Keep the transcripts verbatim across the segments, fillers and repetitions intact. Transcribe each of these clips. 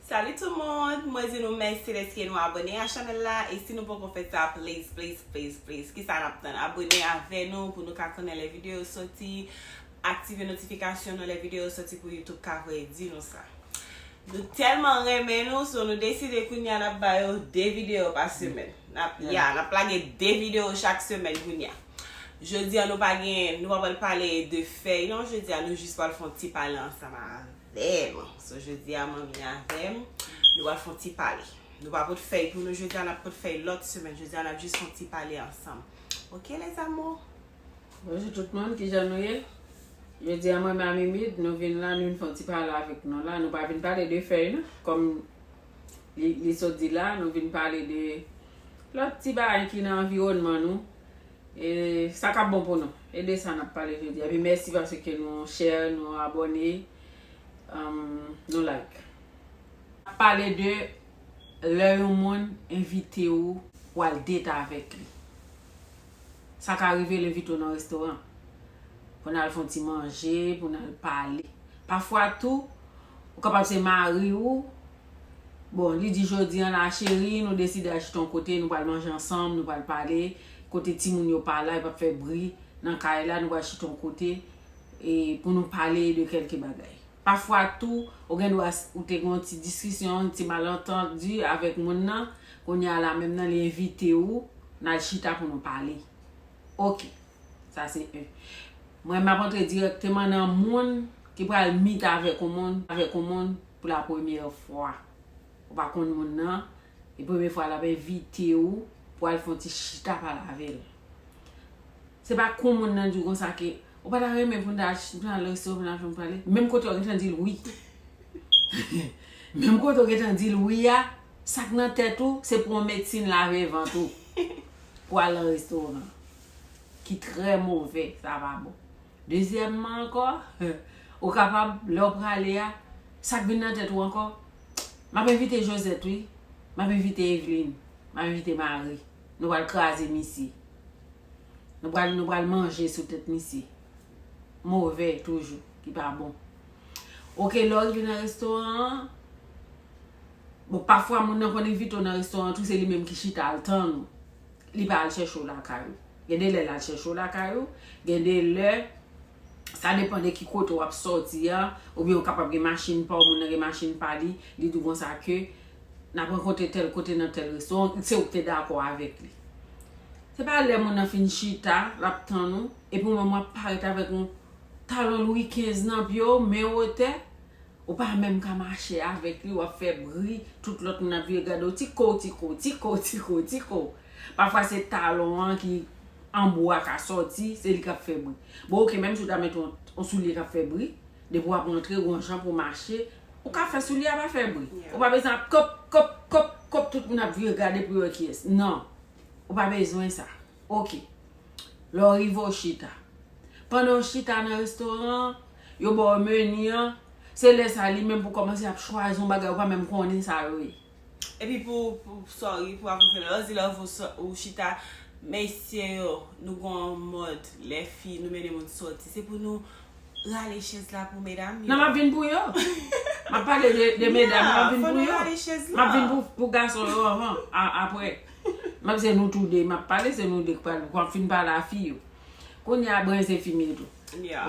Salut tout le monde, mwen di nou mèsi dèske nou abòne a chanèl la, e si nou poko fè sa, please, please, please, please, kisa n ap tann? Abòne avè nou pou nou ka konnen lè videyo soti, aktive notifikasyon nou lè videyo soti pou YouTube ka voye di nou sa. Nou tèlman renmen nou, so nou deside kounye a n ap ba yo de videyo pa semèn. N ap, ya, n ap lage de videyo chak semèn kounye a. Jodi a nou pa gen, nou pa pral pale de fèy non, jodi a nou jis pral fè yon ti pale ansanm avè m. So jodi a manmi avè m, nou pral fè yon ti pale. Nou pa pot fèy pou nou jodi a, n ap pot fèy lòt semèn. Jodi a n ap jis fè yon ti pale ansanm. Ok les amours? Bonjou tout moun, kijan nou ye? Jodi a mwen Mamie Mid, nou vin la, nou vin fè yon ti pale avèk nou la. Nou pa vin pale de fèy non, kòm li, li sot di la, nou vin pale de lòt ti bagay ki nan anviwònman nou. E sa k ap bon pou nou. E de sa n ap pale jodi a. Epi mèsi paske nou share, nou abòne, um, nou like. N ap pale de lè yon moun envite w pou al date avèk li. Sa ka rive l envite w nan restoran. Pou n al fè yon ti manje, pou n al pale. Pafwa tou, ou kapab se mari w. Bon, li di jodi a la, cheri, nou deside al chita yon kote, nou pral manje ansanm, nou pral pale. Kote timoun yo pa la, yo p ap fè bri nan kay la, nou pral chita yon kote, e pou nou pale de kèlke bagay. Pafwa tou, ou gen dwa s-, ou te gen yon ti diskisyon, yon ti malantandi avèk moun nan, kounye a la menm nan, li envite w, n al chita pou nou pale. Ok, sa se en. Mwen, m ap antre dirèkteman nan moun ki pral meet avèk yon moun, avèk yon moun pou la premyè fwa. Ou pa konn moun nan, e premye fwa l ap envite w pou al fè yon ti chita pale avè l. Se pa kon moun nan di w konsa ke ou pa ta renmen pou n ta ch-, pou n al restoran pou n al fè yon pale? Menm kote w gentan di l wi. Menm kote w gentan di l wi a, sa k nan tèt ou, se pou yon medsin lave vant ou. Pou al nan restoran. Ki trè move, sa pa bon. Dezyèmman ankò, ou kapab, lè w prale a, sa k vin nan tèt ou ankò, m ap envite Josette wi, m ap envite Eveline, m ap envite Marie, nou pral kraze misye. Nou pral, nou pral manje sou tèt misye. Move toujou, ki pa bon. Ok, lè w rive nan restoran an, bon, pafwa moun nan konn envite w nan restoran an tou, se li menm ki chita al tann ou. Li pa al chèche w lakay ou. Gen de lè l al chèche w lakay ou, gen de lè, sa depann de ki kote w ap sòti a, oubyen ou kapab gen machin pa w, moun nan gen machin pa li, li di w konsa ke n ap rankontre tèl kote nan tèl restoran, se ou ki te dakò avèk li. Se pa lè moun nan fin chita, l ap tann ou, epi ou menm w ap parèt avèk yon talon Lwi kenz nan pye w, men wotè, ou pa menm ka mache avèk li, w ap fè bri, tout lòt moun ap vire gade w, ti ko, ti ko, ti ko, ti ko, ti ko. Pafwa se talon an ki an bwa ka sòti, se li k ap fè bri. Bon, ok, menm si w ta mete yon, yon soulye k ap fè bri, depi w ap rantre, ou gon jan pou w mache, ou ka fè soulye a pa fè bri. Yeah. Ou pa bezwen ap kòp, kòp, kòp, kòp, tout moun ap vire gade pou yo wè kiyès. Non. Ou pa bezwen sa. Ok. Lè w rive w chita. Pandan w chita nan restoran an, yo ba w meni an, se lè sa li menm pou kòmanse ap chwazi yon bagay ou pa menm konnen sa yo ye. Epi pou, pou, sorry, pou ap fè lè w di lè w, ou chita, mesye yo, nou gon mòd, lè fi, nou mennen moun sòti. Se pou nou rale chèz la pou medam yo. Non, m ap vin pou yo. M ap pale de, de medam, m ap vin pou yo. M ap vin pou, pou gason yo anvan, a, apre. M ap se nou tou de, m ap pale, se nou de k pral, pou ap fin pale a fi yo. Kounye a, brenze fi m ye tou.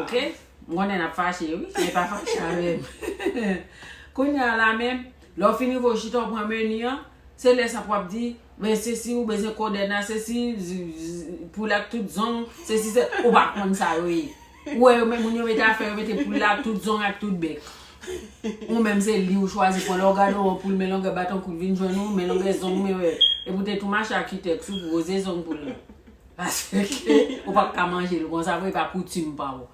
Ok? M konnen n ap fache, wi, men pa fache avè m. Kounye a la menm, lè w fin rive w chita, w pran meni an, se lè sa pou w ap di, men sesi, ou bezwen kodèn a, sesi, z-, z-, poul ak tout zong, sesi, se, ou pa konn sa yo ye. Ou wè yo menm, moun yo mete afè, yo mete poul la ak tout zong ak tout bèk. Ou menm se li ou chwazi pran, lè w gade w wè poul men longè baton kou l vin jwenn ou, men longè zong, men wè. Epi w te tou mache ak kitèks ou pou woze zong poul lan. Paske ou p ap ka manje l konsa vre, e pa koutim pa w.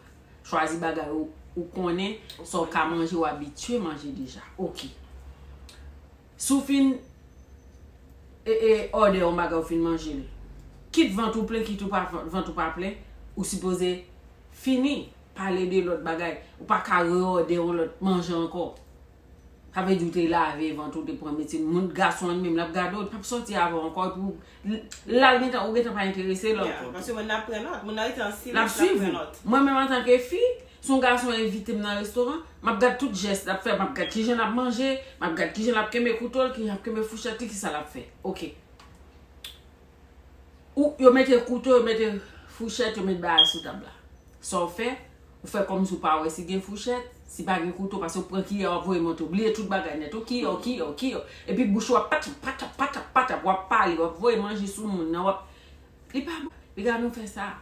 Chwazi bagay ou, ou konnen, sa w ka manje, ou abitye manje deja. Ok. Si w fin, e, e, òdè yon bagay ou fin manje l, kit vant ou plen, kit ou pa, vant ou pa plen, ou sipoze fini pale de lòt bagay. Ou pa ka reòdè yon lòt manje ankò. Sa vle di ou te lave vant ou, te pran medsin. Moun gason an menm, l ap gade w, li p ap sòti avè w ankò, epi w, l-, la l gentan, ou gentan pa enterese l ankò. Yeah, paske moun nan ap pran nòt, moun nan rete an silans, l ap swiv ou. Mwen menm antanke fi, Si yon gason envite m nan restoran, m ap gad tout jès l ap fè, m ap gad kijan l ap manje, m ap gad kijan l ap kenbe kouto l, kijan l ap kenbe fouchèt li, kisa l ap fè. Oke. Ou, yo mete kouto, yo mete fouchèt, yo met bagay sou tab la. Sa w fè, ou fè kòmsi w pa wè si gen fouchèt, si pa gen kouto, paske w pran kiyè, w ap voye monte, w bliye tout bagay nèt. Ou kiyè, w kiyè, w kiyè. Epi bouch ou ap patap, patap, patap, patap, w ap pale, w ap voye manje sou moun nan, w ap, li pa bon. Piga nou fè sa.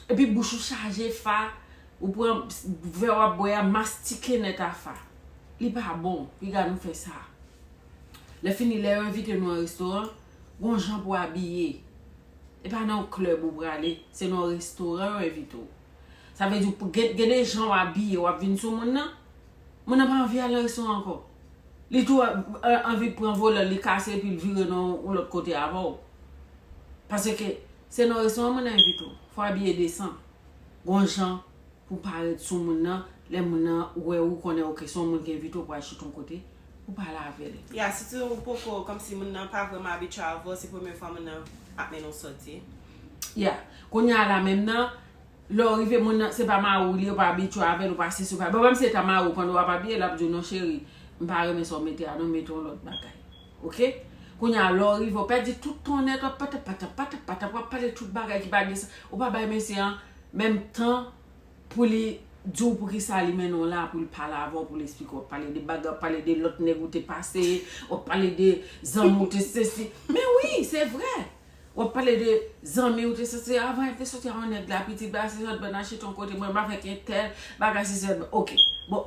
Epi bouch ou chaje fa, ou pran vè w ap bwè a, mastike nèt a fa. Li pa bon. Piga nou fè sa. Lè fini, lè yo envite nou an restoran, gon jan pou abiye. E pa nan yon klèb ou prale, se nan yon restoran yo envite w. Sa vle di, gen, gen de jan w abiye, w ap vin sou moun nan, moun nan pa anvi al nan restoran ankò. Li tou a- a- anvi pran volan, li kase epi l vire nan yon lòt kote avè w. Paske se nan restoran moun nan envite w. Fò w abiye desan. Gon jan pou parèt sou moun nan, lè moun nan wè ou konnen, oke, se yon moun ki envite w pou al chita yon kote, pou pale avè l. Ya, sitou ou poko, kòmsi moun nan pa vrèman abitye avè w, se premye fwa moun nan ap mennen w sòti. Ya, kounye a la menm nan, lè w rive moun nan, se pa mari w li ye, ou pa abitye avè l, ou pa sesi, ou pa, bon, menm si se ta mari w, pandan w ap abiye, l ap di w, "Non, cheri, m pa renmen sa w mete a, non, mete yon lòt bagay." Oke? Kounye a, lè w rive, w pèdi tout ton nèt, w ap patap, patap, patap, patap, w ap pale tout bagay ki pa gen sans. Ou pa bay mesye an menm tan pou li di w poukisa li mennen w la, pou l pale avè w, pou l eksplike w. W ap pale de bagay, w ap pale de lòt nèg ou te pase, w ap pale de zanmi w te sesi. Men wi, se vre. W ap pale de zanmi w te sesi. Avan, w te soti a yon nèg la, pitit, bagay, se sòt bann achte ton kote, mwen, m avèk entèl, bagay, se sòt, oke. Bon,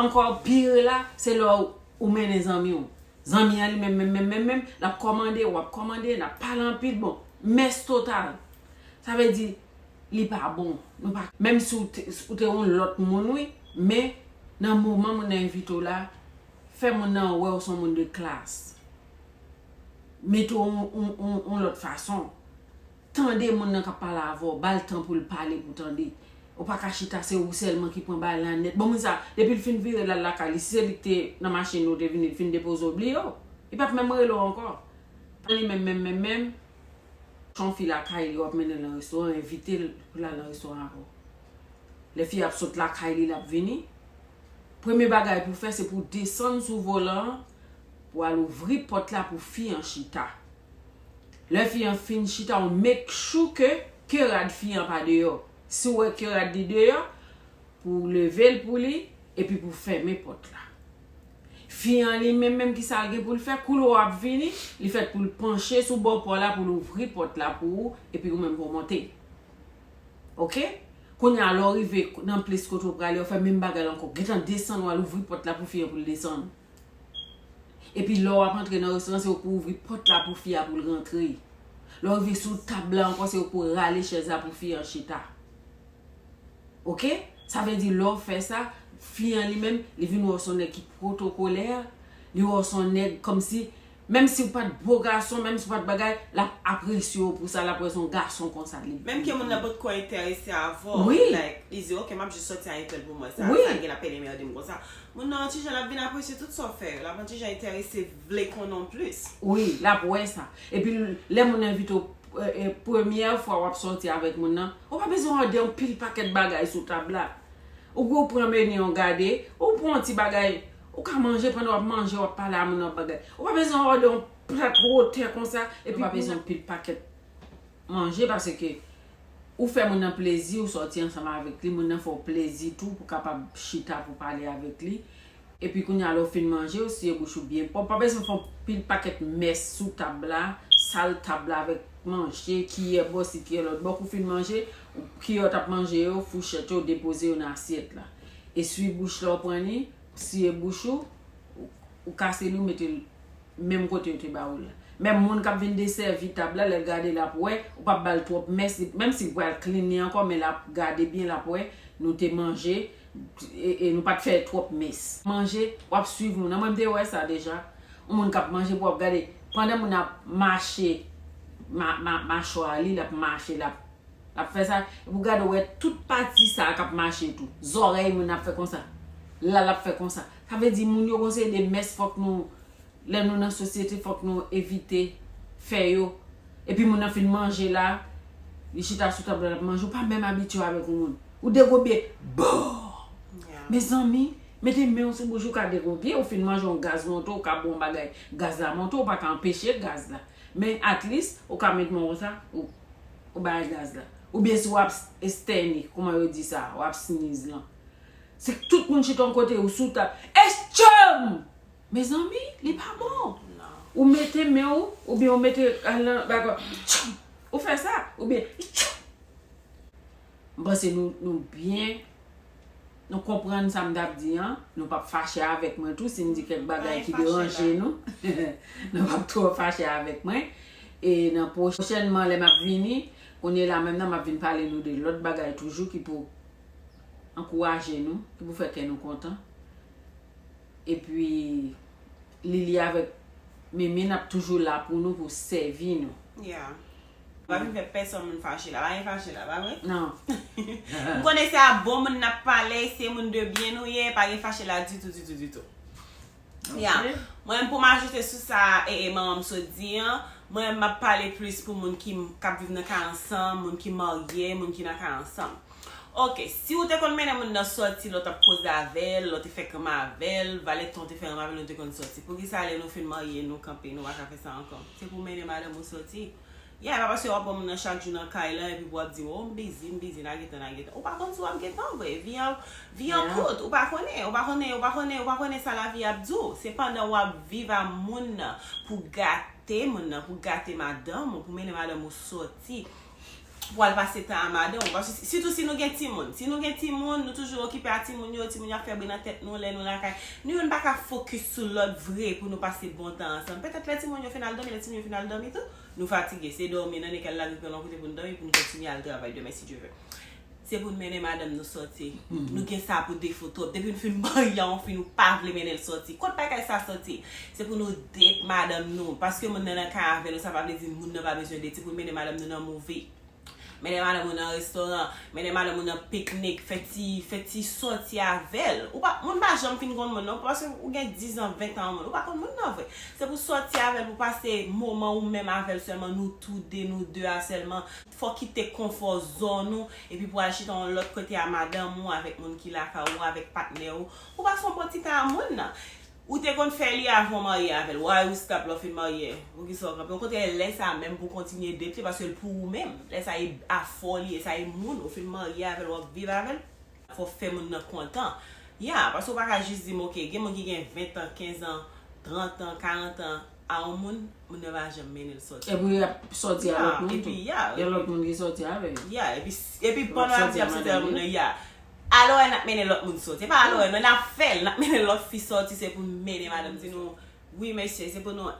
ankò pire la, se lè w ou mennen zanmi w. Zanmi an li menm, menm, menm, menm, menm, l ap kòmande, w ap kòmande, n ap pale anpil, bon, mès total. Sa vle di, li pa bon. Nou pa, menm si w te, ou te yon lòt moun, wi, men nan moman moun nan envite w la, fè moun nan wè w se yon moun de klas. Mete w yon, yon, yon, yon lòt fason. Tande moun nan k ap pale avè w, ba l tan pou l pale, pou tande. Ou pa ka chita, se ou sèlman ki pran bagay la nèt. Bon, moun sa, depi l fin vire l al lakay li, si se li ki te nan machin ou te vini, li fin depoze w, bliye w. Li p ap menm rele w ankò. Li menm, menm, menm, menm, se yon fi lakay li, w ap mennen l nan restoran, envite l pou l al nan restoran avè w. Lè fi a ap sot lakay li, l ap vini. Premye bagay pou w fè, se pou w desann sou volan an, pou w al ouvri pòt la pou fi an chita. Lè fi an fin chita, w make sure ke, ke rad fi an pa deyò. Si w wè ke rad li deyò, pou w leve l pou li, epi pou w fèmen pòt la. Fi an li menm, menm kisa l gen pou l fè, kou l wè w ap vini, li fèt pou l panche sou bò pa w la pou l ouvri pòt la pou ou, epi ou menm pou w monte. Oke? Kounye a, lè w rive nan plis kote w prale, w fè menm bagay la ankò. Gentan desann, w al ouvri pòt la pou fi an pou l desann. Epi lè w ap antre nan restoran, se ou pou ouvri pòt la pou fi a pou l rantre. Lè w rive sou tab la ankò, se ou pou rale chèz la pou fi an chita. Oke? Sa vle di lè w fè sa, fi an li menm, li vin wè w se yon nèg ki pwotokolè, li wè w se yon nèg kòmsi, menm si w pa t bo gason, menm si w pa t bagay, l ap apresye w pou sa, l ap wè se yon gason konsa li. Menm ke moun nan potko enterese avè w, wi, like, li di, "Ok, m ap jis sòti a entèl pou m wè sa, wi, sa l gen l ap pede merde m konsa." Moun nan yon ti jan l ap vin apresye tout sa w fè yo, l ap yon ti jan enterese, vle konnen w plis. Wi, l ap wè sa. Epi lè moun nan envite w, e, e, premyè fwa w ap sòti avèk moun nan, ou pa bezwen òde yon pil pakèt bagay sou tab la. Ou, ou pran meni an, w gade, ou pran yon ti bagay, ou ka manje, pandan w ap manje, w ap pale a moun nan, w ap bagay. Ou pa bezwen òde yon plat wotè konsa, epi ou pa bezwen yon pil pakèt manje, paske ou fè moun nan plezi, ou sòti ansanm avèk li, moun nan fè w plezi tou, pou kapab chita, pou pale avèk li. Epi kounye a, lè w fin manje, ou siye bouch ou byen pwòp. Pa bezwen fè yon pil pakèt mès sou tab la, sal tab la avèk manje, kiyè bò si, kiyè lòt bò. Kou w fin manje, kiyè w t ap manje yo, fouchèt yo, depoze yo nan asyèt la. Eswi bouch la w pran li, ou siye bouch ou, ou, ou kase li, ou mete l menm kote yo te ba ou l la. Menm moun k ap vin desèvi tab la, lè l gade l ap wè, ou p ap ba l twòp mès, li, menm si l pral clean li ankò, men l ap gade byen, l ap wè, nou te manje, e, e nou pa t fè twòp mès. Manje, w ap swiv moun nan. Mwen, m te wè sa deja. Yon moun k ap manje, pou w ap gade, pandan moun ap mache, ma, ma, machwa li, l ap mache, l ap L ap fè sa, epi w gade, w wè tout pati sa a k ap mache tou. Zòrèy moun ap fè konsa. La, l ap fè konsa. Sa vle di, moun yo, gon seri de mès fòk nou, lè nou nan sosyete, fòk nou evite fè yo. Epi moun nan fin manje la, li chita sou tab la, l ap manje, ou pa menm abitye avèk yon moun. Ou degobye, bò! Mezanmi, mete men w sou bouch ou ka degobye, ou fin manje yon gaz monte, ou ka bwè yon bagay, gaz la monte, ou pa ka anpeche gaz la. Men at least, ou ka met men w konsa, ou, ou bay gaz la. Oubyen si w ap estène, kòman yo di sa, w ap sniz lan. Si tout moun chita yon kote, ou sou tab, Estchòm! Mezanmi, li pa bon. Ou mete men w, oubyen ou mete al nan bagay, ou fè sa, oubyen M panse nou, nou byen, nou konprann sa m t ap di an. Nou p ap fache avèk mwen tou si m di kèk bagay ki deranje nou. Nou p ap twò fache avèk mwen. E nan pwochènman, lè m ap vini, kounye la menm nan, m ap vin pale nou de lòt bagay toujou ki pou ankouraje nou, ki pou fè kè nou kontan. Epi, Lili avèk Mimi, n ap toujou la pou nou, pou sèvi nou. Yeah. Pa vin fè pèsonn moun fache la. Pa gen fache la, pa vre? Non. M konnen se a bon moun n ap pale, se moun de byen nou ye, pa gen fache la ditou, ditou, ditou. Yeah. Mwen, pou m ajoute sou sa e, e manman m sot di an, mwen, m ap pale plis pou moun ki, k ap viv nan kay ansanm, moun ki marye, moun ki nan kay ansanm. Ok, si ou te konn mennen moun nan sòti, lè w t ap koze avè l, lè w te fè kòman avè l, valètan w te fè kòman avè l, nou te konn sòti. Poukisa lè nou fin marye, nou kanpe, nou pa ka fè sa ankò? Se pou w mennen madanm ou sòti. Yeah, e pa paske w ap wè moun nan chak jou nan kay lan, epi pou w ap di, "Oh, m bizi, m bizi, n a gentan, n a gentan." Ou pa konn si w ap gentan vre. Vi an, vi an kout, ou pa konnen, ou pa konnen, ou pa konnen, ou pa konnen sa lavi ap di w. Se pandan w ap viv a moun nan pou gate moun nan, pou gate madanm ou, pou mennen madanm ou sòti. Pou al pase tan a madanm ou. Paske si, sitou si nou gen timoun. Si nou gen timoun, nou toujou okipe a timoun yo, timoun yo ap fè bri nan tèt nou lè nou lakay. Nou youn pa ka fokis sou lòt vre pou nou pase bon tan ansanm. Petèt lè timoun yo fin al dòmi, lè timoun yo fin al dòmi tou, nou fatige. Se dòmi, n annik al lage kò l yon kote pou n dòmi, pou n kontinye al travay demen si Dye vle. Se pou n mennen madanm nou sòti. Nou gen sa pou defo twòp. Depi n fin marye a yon fi, nou pa vle mennen l sòti. Kot bagay sa sòti? Se pou nou date madanm nou. Paske moun nan nan kay avè nou, sa pa vle di moun nan pa bezwen date. Se pou n mennen madanm nou nan movie. Mennen madanm ou nan restoran, mennen madanm ou nan piknik, fè ti, fè ti sòti avè l. Ou pa, moun pa janm fin konn moun non, paske ou gen diz an, ven an moun, ou pa konn moun nan vre. Se pou sòti avè l, pou pase moman ou menm avè l sèlman, nou tou de, nou de a sèlman. Fò kite konfò zòn ou, epi pou al chita yon lòt kote a madanm ou, avèk moun ki lakay ou, avèk patnè ou. Ou pase yon bon ti tan a moun nan. Ou te konn fè li avan w marye avè l. Why ou stop lè w fin marye? Poukisa w kanpe? Okontrè, lè sa a menm pou w kontinye date li, paske l pou ou menm. Lè sa a e afè w li ye, sa e moun ou fin marye avè l, w ap viv avè l. Fò w fè moun nan kontan. Ya, paske w pa ka jis di m, ok, gen moun ki gen ven an, kenz an, trant an, karant an, a yon moun, moun nan pa janm mennen l sòti. Epi y ap sòti a lòt moun tou. Epi, ya. Gen lòt moun ki sòti avè l. Ya, epi, epi pandan w ap di y ap sòti avè moun nan, ya. Alò, n ap mennen lòt moun sòti. Se pa alò, non, n ap fè l. N ap mennen lòt fi sòti, se pou n mennen madanm. Di nou, wi, mesye, se pou nou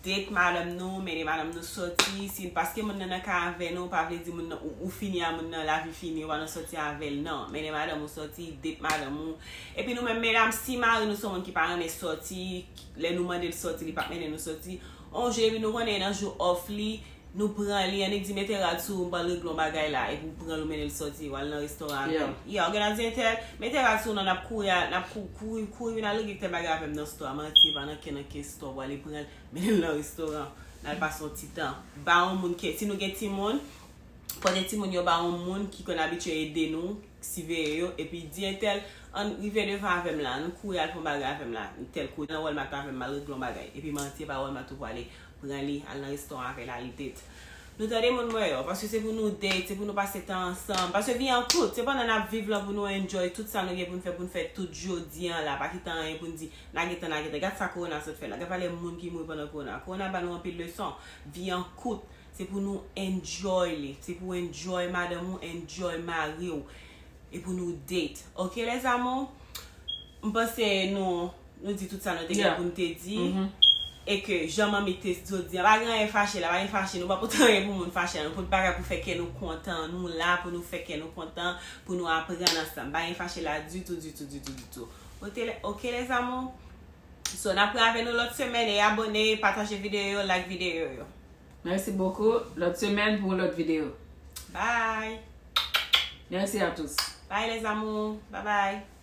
date madanm nou, mennen madanm nou sòti. Si, paske moun nan nan kay avè nou, pa vle di moun nan, ou, ou fini a moun nan, lavi fini, ou pa nan sòti avè l, non. Mennen madanm ou sòti, date madanm ou. Epi nou menm medam, si mari nou se yon moun ki pa renmen sòti, lè nou mande l sòti, li p ap mennen nou sòti. On jou, epi nou konnen nan jou off li, nou pran li, annik di mete rad sou ou, m pral regle yon bagay la, epi w pran l ou mennen l sòti, w al nan restoran avè l. Yeah, w gen nan di entèl, mete rad sou ou non, n ap kouri, a- n ap kou- kouri, kouri vin al regle tèl bagay avè m nan store, manti, pa nan kenn nan kenn store, w ale pran l, mennen l nan restoran, n al pase yon ti tan. Ba yon moun ke, si nou gen timoun, pote timoun yo ba yon moun ki konn abitye ede nou, siveye yo, epi di entèl, ann rive devan avè m la, ann kouri al pran bagay avè m la, tèl kote nan Walmart avè m, m al regle yon bagay. Epi manti, e pa Walmart ou pwale, pran li, al nan restoran avè l, al date. Nou tande moun mwen yo, paske se pou nou date, se pou nou pase tan ansanm. Paske vi an kout, se pandan n ap viv lan pou nou enjoy tout sa nou gen pou n fè, pou n fè tout jodi an la, pa kite anyen pou n di, n a gentan, n a gentan. Gad sa kowona sot fè la, gad valè moun ki mouri pandan kowona. Kowona ba nou anpil leson, vi an kout. Se pou nou enjoy li. Se pou enjoy madanm ou, enjoy mari w. E pou nou date. Ok, les amours? M panse nou, nou di tout sa nou te gen pou n te di. E ke, jan manmi te di jodi a, pa gen anyen fache la, pa gen fache, nou pa pote anyen pou moun fache la. Nou pote bagay pou fè kè nou kontan. Nou la pou nou fè kè nou kontan, pou nou aprann ansanm. Pa gen fache la ditou, ditou, ditou, ditou. Ok, les amours? So, n ap wè avè nou lòt semèn e abone, pataje videyo yo, like videyo yo. Merci beaucoup. Lòt semèn pou yon lòt videyo. Bye. Merci à tous. Bye les amours. Bye bye.